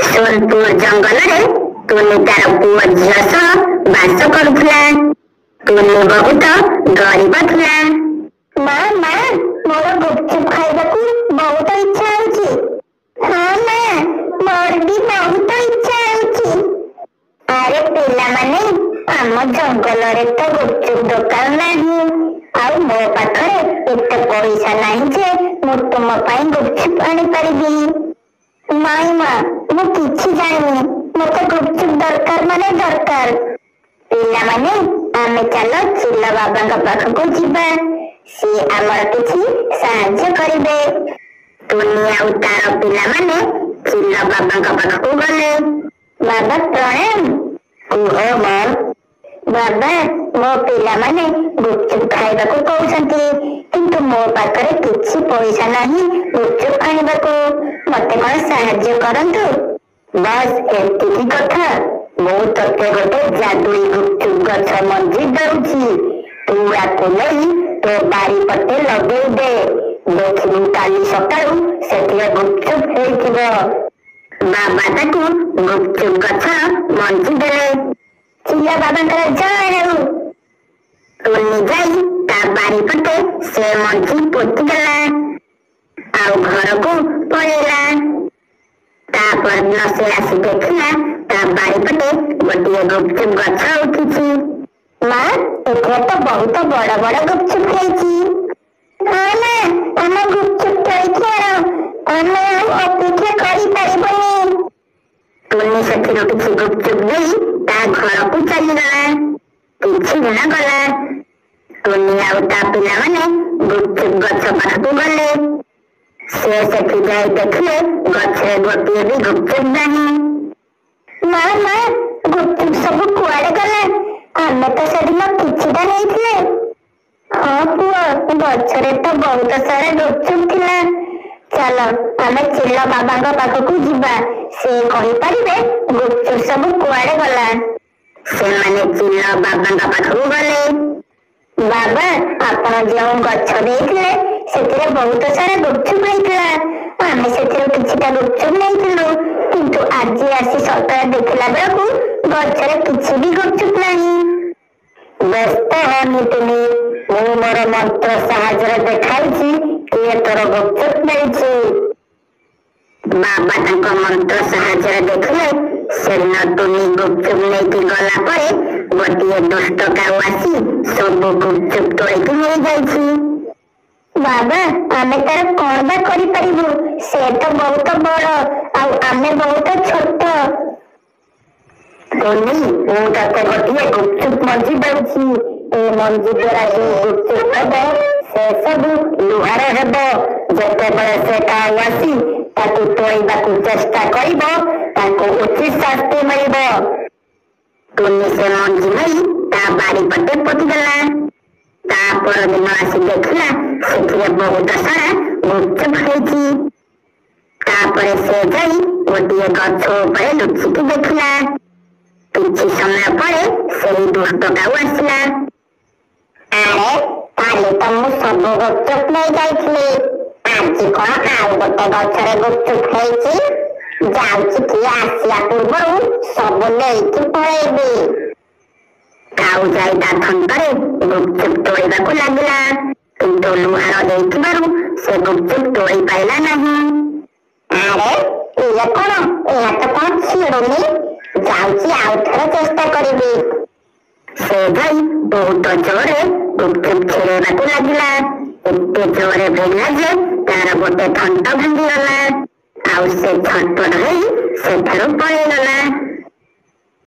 ସୋନପୁର ଜଙ୍ଗଲରେ ଟୁନି ତାର ପୁଅ ଝିଅ ସହ ବାସ କରୁଥିଲା। ଟୁନି ବହୁତ ଗରିବ ଥିଲା। ମା, ମା, ମୋର ଗୁପଚୁପ ଖାଇବାକୁ ବହୁତ ଇଚ୍ଛା ହଉଛି। ହଁ ମା, ମୋର ବି ବହୁତ ଇଚ୍ଛା ହଉଛି। ଆରେ ପିଲାମାନେ, ଆମ ଜଙ୍ଗଲରେ ତ ଗୁପଚୁପ ଦୋକାନ ନାହିଁ, ଆଉ ମୋ ପାଖରେ ଏତେ ପଇସା ନାହିଁ ଯେ ମୁଁ ତୁମ ପାଇଁ ଗୁପଚୁପ ଆଣିପାରିବି। ନାଇଁ ମା, ମୁଁ କିଛି ଜାଣିନି, ମତେ ଗୁପଚୁପ ଦରକାର ମାନେ ଦରକାର। ପିଲାମାନେ, ଆମେ ଚାଲ ଚିଲ ବାବାଙ୍କ ପାଖକୁ ଯିବା, ସିଏ ଆମର କିଛି ସାହାଯ୍ୟ କରିବେ। ଟୁନି ଆଉ ତାର ପିଲାମାନେ ଚିଲ ବାବାଙ୍କ ପାଖକୁ ଗଲେ। ବାବା ପ୍ରଣାମ। କୁହ ମା। ବାବା, ମୋ ପିଲାମାନେ ଗୁପଚୁପ ଖାଇବାକୁ କହୁଛନ୍ତି, କିନ୍ତୁ ମୋ ପାଖରେ କିଛି ପଇସା ନାହିଁ ଗୁପଚୁପ ଆଣିବାକୁ। ମତେ କଣ ସାହାଯ୍ୟ କରନ୍ତୁ। ବାସ୍ ଏତିକି କଥା, ମୁଁ ତତେ ଗୋଟେ ଯାଦୁଇ ଗୁପଚୁପ ଗଛ ମଞ୍ଜି ଦଉଛି, ତୁ ଆକୁ ନେଇ ତୋ ବାରିପଟେ ଲଗେଇ ଦେ, ଦେଖିବୁ କାଲି ସକାଳୁ ସେଥିରେ ଗୁପଚୁପ ହେଇଥିବ। ବାବା ତାକୁ ଗୁପଚୁପ ଗଛ ମଞ୍ଜି ଦେଲେ। ଚିଲ ବାବାଙ୍କର ଜୟ ହେଉ। ଟୁନି ଯାଇ ତା ବାରିପଟେ ସେ ମଞ୍ଜି ପୋତିଦେଲା ଆଉ ଘରକୁ ପଳେଇଲା। ତା ପରଦିନ ସେ ଆସି ଦେଖିଲା ତା ବାରିପଟେ ଗୋଟିଏ ଗୁପଚୁପ ଗଛ ଉଠିଛି। ମା, ଏଥିରେ ତ ବହୁତ ବଡ ବଡ ଗୁପଚୁପ ହେଇଛି। ହଁ ମା, ଆମ ଗୁପଚୁପ ତୋଳିକି ଆଣ, ଆମେ ଆଉ ଅପେକ୍ଷା କରିପାରିବୁନି। ଟୁନି ସେଥିରୁ କିଛି ଗୁପଚୁପ ଦେଇ ତା ଘରକୁ ଚାଲିଗଲା। କିଛି ଦିନ ଗଲା। ଟୁନି ଆଉ ତା ପିଲାମାନେ ଗୁପଚୁପ ଗଛ ପାଖକୁ ଗଲେ। ସେ ସେଠି ଯାଇ ଦେଖିଲେ ଗଛରେ ଗୋଟିଏ ବି ଗୁପଚୁପ ନାହିଁ। ମା, ମା, ଗୁପଚୁପ ସବୁ କୁଆଡେ ଗଲା? ଆମେ ତ ସେଦିନ କିଛିଟା ନେଇଥିଲେ। ହଁ ପୁଅ, ଗଛରେ ତ ବହୁତ ସାରା ଗୁପଚୁପ ଥିଲା। ଚାଲ ଆମେ ଚିଲ ବାବାଙ୍କ ପାଖକୁ ଯିବା, ସେ କହିପାରିବେ ଗୁପଚୁପ ସବୁ କୁଆଡେ ଗଲା। ସେମାନେ ଚିଲ ବାବାଙ୍କ ପାଖକୁ ଗଲେ। ବାବା, ଆପଣ ଯେଉଁ ଗଛ ଦେଇଥିଲେ ସେଥିରେ ବହୁତ ସାରା ଗୁପଚୁପ ହେଇଥିଲା। ଆମେ ସେଥିରୁ କିଛିଟା ଗୁପଚୁପ ନେଇଥିଲୁ, କିନ୍ତୁ ଆଜି ଆସି ସକାଳେ ଦେଖିଲା ବେଳକୁ ଗଛରେ କିଛି ବି ଗୁପଚୁପ ନାହିଁ। ବ୍ୟସ୍ତ ହନି ଟୁନି, ମୁଁ ମୋର ମନ୍ତ୍ର ସାହାଯ୍ୟରେ ଦେଖାଇଛି କିଏ ତୋର ଗୁପଚୁପ ନେଇଛି। ବାବା ତାଙ୍କ ମନ୍ତ୍ର ସାହାଯ୍ୟରେ ଦେଖିଲେ ସେଦିନ ଟୁନି ଗୁପଚୁପ ନେଇକି ଗଲା ପରେ ଗୋଟିଏ ଦୁଷ୍ଟ କାଉ ଆସି ସବୁ ଗୁପଚୁପ ତୋଳିକି ନେଇଯାଇଛି। ବାବା, ଆମେ ତାର କଣ ବା କରିପାରିବୁ? ସେ ତ ବହୁତ ବଡ ଆଉ ଆମେ ବହୁତ ଛୋଟ। ଟୁନି, ମୁଁ ତତେ ଗୋଟିଏ ଗୁପଚୁପ ମଞ୍ଜି ଦଉଛି। ଏ ମଞ୍ଜି ଦ୍ୱାରା ଯୋଉ ଗୁପଚୁପ ହେବ ସେ ସବୁ ଲୁହାର ହେବ। ଯେତେବେଳେ ସେ କାଉ ଆସି ତାକୁ ତୋଳିବାକୁ ଚେଷ୍ଟା କରିବ, ତାକୁ ଉଚିତ ଶାସ୍ତି ମିଳିବ। ଟୁନି ସେ ମଞ୍ଜି ନେଇ ତା ବାରିପଟେ ପୋତିଦେଲା। ତା ପରଦିନ ଆସି ଦେଖିଲା ସେଥିରେ ବହୁତ ସାରା ଗୁପଚୁପ ହେଇଛି। ତାପରେ ସେ ଯାଇ ଗୋଟିଏ ଗଛ ଉପରେ ଲୁଚିକି ଦେଖିଲା। କିଛି ସମୟ ପରେ ସେହି ଦୁଷ୍ଟ କାଉ ଆସିଲା। ଆରେ, କାଲି ତ ମୁଁ ସବୁ ଗୁପଚୁପ ନେଇ ଯାଇଥିଲି, ଆଜି କଣ ଆଉ ଗୋଟେ ଗଛରେ ଗୁପଚୁପ ହେଇଛି? ଯାଉଛି କିଏ ଆସିବା ପୂର୍ବରୁ ସବୁ ନେଇକି ପଳେଇବି। କାଉ ଯାଇ ତା ଥଣ୍ଟରେ ଗୁପଚୁପ ତୋଳିବାକୁ ଲାଗିଲା, କିନ୍ତୁ ଲୁହାର ଦେଇଥିବାରୁ ସେ ଗୁପଚୁପ ତୋଳି ପାରିଲା ନାହିଁ। ଆରେ ଇଏ କଣ? ଏହା ତ କଣ ଛିଡୁନି? ଯାଉଛି ଆଉ ଥରେ ଚେଷ୍ଟା କରିବି। ସେ ଯାଇ ବହୁତ ଜୋରରେ ଗୁପଚୁପ ଛିଡେଇବାକୁ ଲାଗିଲା। ଏତେ ଜୋରରେ ଭିଡ଼ିଲା ଯେ ତାର ଗୋଟେ ଥଣ୍ଟ ଭାଙ୍ଗିଗଲା, ଆଉ ସେ ଛଟପଟ ହେଇ ସେଠାରୁ ପଳେଇଗଲା।